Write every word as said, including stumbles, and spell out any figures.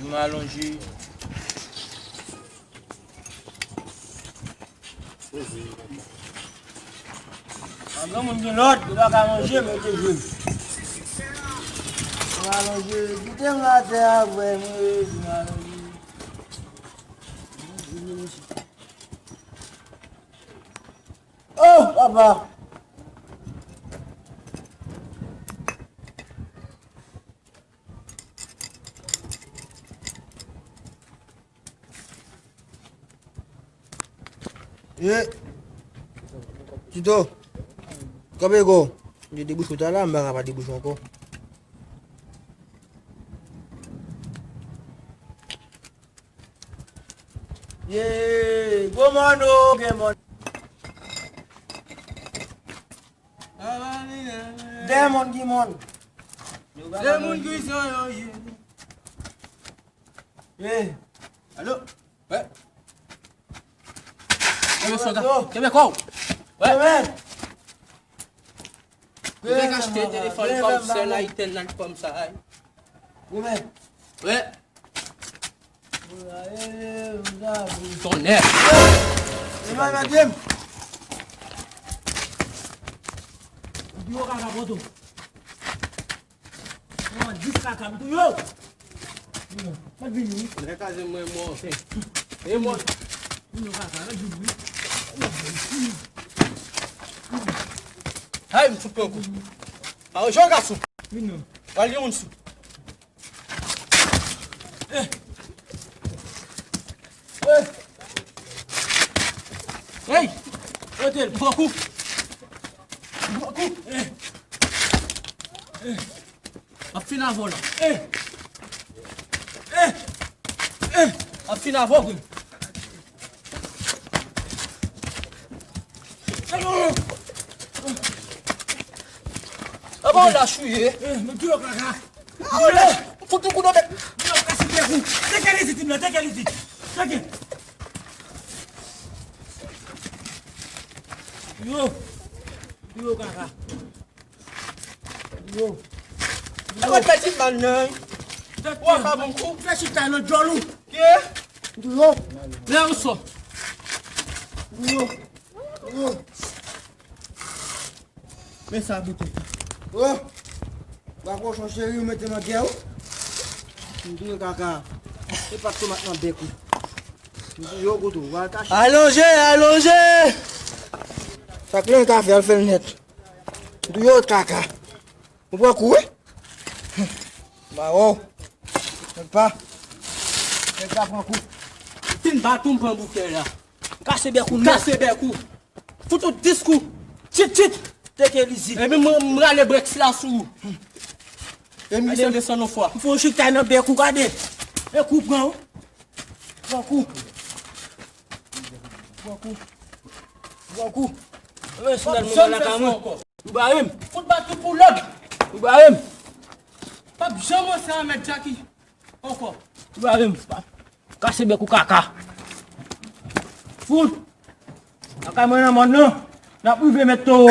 Di m alonje. An granmoun gen lòd, yo pa ka manje, mete je m. Di m alonje, kite m atè a, frè m, di m alonje. Oh, papa! Ye. Tito. Kanpe ko. Li debouche w ta la, m pa ka pa debouche w ankò. Ye, gwo mòn o, gen mòn. Dèyè mòn ki mòn. Se moun ki san yo ye. Ye. Alo? Wè. Kenbe sou ta. Kenbe kò w. Wè. Kenbe. Ou te ka achte telefòn kòm sèl Itel nan kòm sa a. Goumen. Wè. Tonnè. Epa madanm. Yo kaka poto. Mwen dis kaka m tou yo. Mwen vini wi. Lè kaze mwen mò. E mò. Vini kaka, mwen vini wi. Hay, m fout pran kou. Pa wè jòl gason. Vini non. Pral gen moun sou. Eh. Eh. Hey! Kote l? Pran kou. Pran kou. Eh. Eh. Ap fin avò la. Eh. Eh. Eh. Ap fin avò, gwe. Apa w lach ou ye? Eh, men tou yo kaka. Fout yon kou nan bèk. Yo kase bèk ou. Teke li isit, Timla, teke li isit. Teke. Yo. Yo kaka. Yo. Yo. Apa w pèdi mal nan? Wa ka bon kou. Fè chita nan djòl ou. Ke? Yo. Lè ou sò. Yo. Yo. Men sa boutèy. Oh! Bwa kochon cheri, ou mete nan gè ou. M touye kaka. E pa tomat nan bèk ou. M touye w kote w al kache. Alonje, alonje! Sa k len ka fè, al fè l nèt. M touye w kaka. Ou pran kou, wi? Ba wo. Nèg pa. Nèg pa pran kou. Fin bat ou, m pran boutèy la. Kase bèk ou nèt. Kase bèk ou. Fout ou dis kou. Tchit, tchit. Teke lizi. Epi mwen, m rale brèks la sou ou. Emisyon desann yon fwa. M fè yon chita nan bèk ou, gade. E kou pran ou. Pran kou. Pran kou. Pran kou. Mwen si nan mwen lakay mwen. Ou bare m. Fout bat ou pou lòd. Ou bare m. P ap janm wè sa a, mèt Jackie. Ankò. Ou bare m. Kase bèk ou kaka. Fout. Lakay mwen nan mòn nan. N ap rive mèt towo.